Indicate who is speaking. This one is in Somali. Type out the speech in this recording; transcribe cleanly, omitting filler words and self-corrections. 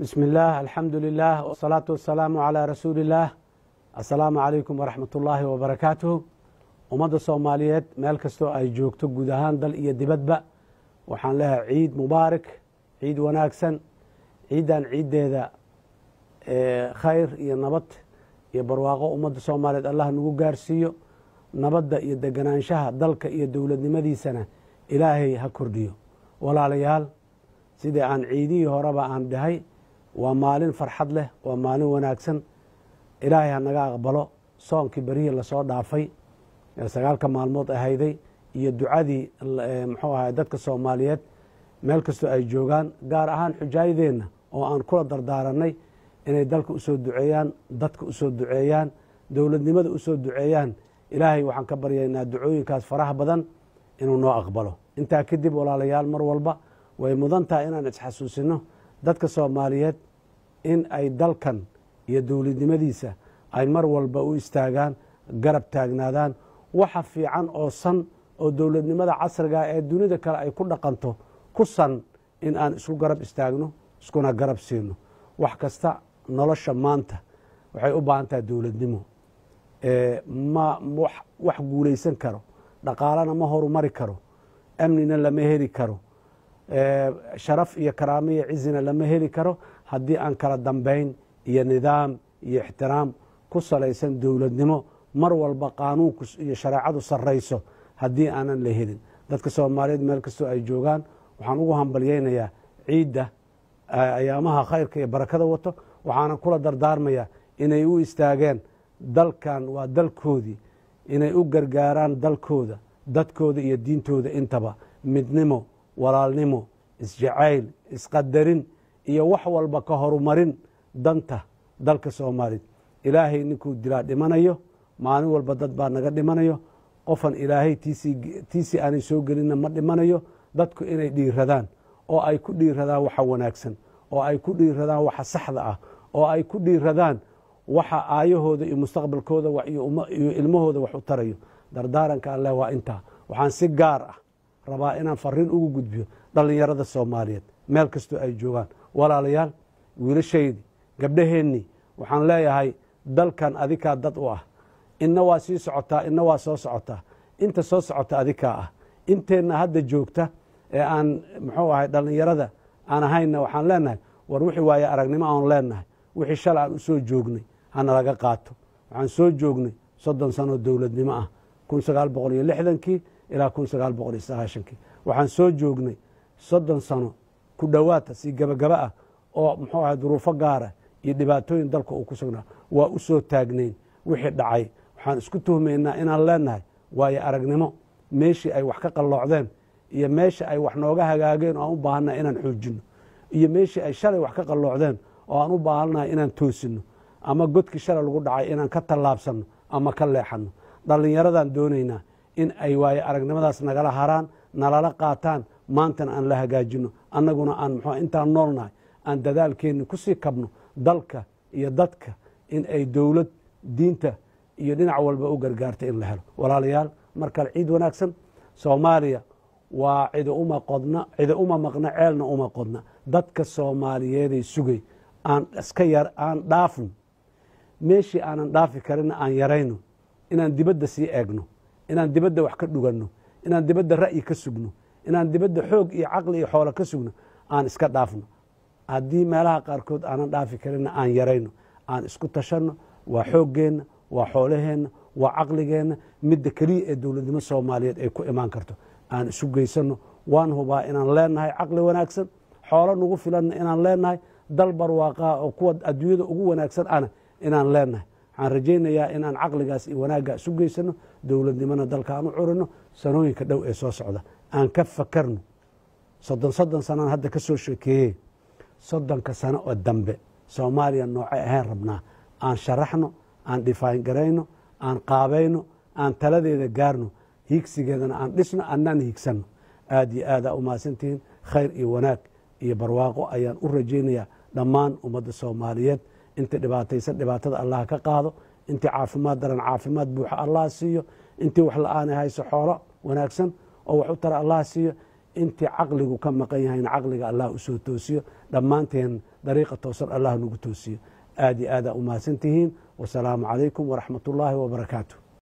Speaker 1: Bismi illaah, alxamdu lilah, wasalaatu wasalaamu calaa rasuuli illaah. Assalaamu calaykum waraxmat ullaahi wabarakaatuh. Ummadda Soomaaliyeed meel kastoo ay joogto, guud ahaan dal iyo dibadba, waxaan leeyahay ciid mubaarak, ciid wanaagsan. Ciiddan ciiddeeda khayr iyo nabad iyo barwaaqo ummadda Soomaaliyeed Allah nagu gaarsiiyo. Nabadda iyo deganaanshaha dalka iyo dowladnimadiisana Ilaahay ha kordhiyo. Walaalayaal, sidii aan ciidihii horeba aan dhahay, waa maalin farxad leh, waa maalin wanaagsan. Ilaahay ha naga aqbalo soonkii berihii lasoo dhaafay ee 9-ka maalmood ahayday iyo ducadii, muxuu ahay, dadka Soomaaliyeed meel kastoo ay joogaan, gaar ahaan xujaayadeenna oo aan kula dardaaranay inay dalka usoo duceeyaan, dadka usoo duceeyaan, dowladnimada usoo duceeyaan. Ilaahay waxaan ka baryaynaa ducooyinkaas faraha badan inuu noo aqbalo. Intaa kadib, walaalayaal, mar walba way mudan tahay inaan isxasuusino dadka Soomaaliyeed in ay dalkan iyo dowladnimadiisa ay mar walba u istaagaan, garab taagnaadaan, waxa fiican oo san oo dowladnimada casriga ee dunida kale ay ku dhaqanto ku san in aan isku garab istaagno, iskuna garab siino. Wax kasta nolosha maanta waxay u baahan tahay dowladnimo. Ma wax guulaysan karo, dhaqaalana ma horumari karo, amnina lama heli karo, sharaf iyo karaamo iyo cizina lama heli karo haddii aan kala dambayn iyo nidaam iyo ixtiraam ku salaysan dowladnimo mar walba qaanuunku iyo shareecadu sarrayso haddii aanan la helin. Dadka Soomaaliyeed meel kastoo ay joogaan waxaan ugu hambalyeynayaa ciidda ayaamaha khayrka iyo barakada wato. Waxaanan kula dardaarmayaa inay u istaageen dalkan, waa dalkoodii, inay u gargaaraan dalkooda, dadkooda iyo diintooda intaba. Midnimo, walaalnimo, isjacayl, isqadarin iyo wax walba ka horumarin danta dalka Soomaaliyeed. Ilaahay ninkuu dilaa dhimanayo, maalin walba dad baa naga dhimanayo. Qofan Ilaahay tiisii aanay soo gelinna ma dhimanayo. Dadku inay dhiiradaan oo ay ku dhiiradaan waxa wanaagsan, oo ay ku dhiiradaan waxa saxda ah, oo ay ku dhiiradaan waxa aayahooda iyo mustaqbalkooda iyo ilmahooda wax u tarayo. Dardaaranka Alleh waa intaa. Waxaan si gaar ah rabaa inaan fariin ugu gudbiyo dhallinyarada Soomaaliyeed meel kastoo ay joogaan. Walaalayaal, wiilashaydii, gabdhaheennii, waxaan leeyahay dalkan adikaa dad u ah. Inna waa sii socotaa, inna waa soo socotaa. Inta soo socota adikaa ah. Inteenna hadda joogta ee aan, muxuu ahay, dhallinyarada aan ahaynna, waxaan leenahay war wixii waaye aragnimo aan leenahay, wixii shalay aan u soo joognay hana laga qaato. Waxaan soo joognay 30 sanoo dowladnimo ah, 1960-kii ilaa 1990-kii. Waxaan soo joognay 30 sano ku dhowaata si gabagaba ah oo, muxuu ahay, duruufo gaara iyo dhibaatooyin dalka uu ku sugnaa. Waa u soo taagnayn wixii dhacay. Waxaan isku tuhmaynaa inaan leenahay waayo aragnimo meeshii ay wax ka qalloocdeen iyo meesha ay wax nooga hagaageen oo aan u baahannahay inaan xoojinno, iyo meeshii ay shalay wax ka qalloocdeen oo aan u baahannahay inaan toosinno, ama godkii shalay lagu dhacay inaan ka tallaabsanno ama ka leexanno. Dhallinyaradan doonaynaa in ay waayo aragnimadaas nagala haraan, nalala qaataan, maantana aan la hagaajino, annaguna aan, muxuu, intaan noolnahay aan dadaalkeenni kusii kabno dalka iyo dadka in ay dowlad diinta iyo dhinac walba u gargaarta in la helo. Walaalayaal, mar kale ciid wanaagsan. Soomaaliya waa cidi uma qodna, cidi uma maqna, ceelna uma qodna. Dadka Soomaaliyeeday sugay aan iska yar aan dhaafno. Meeshii aanan dhaafi karinna aan yarayno. Inaan dibadda sii eegno, inaan dibadda wax ka dhuganno, inaan dibadda ra'yi ka sugno, inaan dibadda xoog iyo caqli iyo xoolo ka sugno aan iska dhaafno. Haddii meelaha qaarkood aanan dhaafi karinna aan yarayno, aan isku tashanno. Waa xooggeenna, waa xoolaheenna, waa caqligeenna. Midda keliya ee dowladnimo Soomaaliyeed ay ku imaan karto aan isu geysanno. Waan hubaa inaan leenahay caqli wanaagsan, xoolo nagu filanna inaan leenahay, dal barwaaqaa oo kuwa adduunyada ugu wanaagsan ana inaan leenahay. Waxaan rajaynayaa inaan caqligaas iyo wanaaggaa isu geysano, dowladnimona dalka aan u curino. Sanooyinka dhow ee soo socda aan ka fakarno. 30 sanaan hadda ka soo sheekeeyey. 30-ka sano oo dambe Soomaaliya noocay ahayn rabnaa aan sharaxno, aan define garayno, aan qaabayno, aan taladeeda gaarno, hiigsigeedana aan dhisno, annaan hiigsanno. Aad iyo aadaa u mahadsantihiin. Khayr iyo wanaag iyo barwaaqo ayaan u rajaynayaa dhammaan ummadda Soomaaliyeed. Inta dhibaataysan dhibaatada Allah ka qaado, intii caafimaad daran caafimaad buuxa Allah siiyo, intii wax la-aanay hayso xoolo wanaagsan oo wax u tara Allah siiyo, intii caqligu ka maqan yahayna caqliga Allah usoo toosiyo. Dhammaanteen Dariiqa toosan Allah nagu toosiyo. Aad iyo aadaa u mahadsantihiin. Wasalaamu calaykum waraxmat ullaahi wabarakaatu.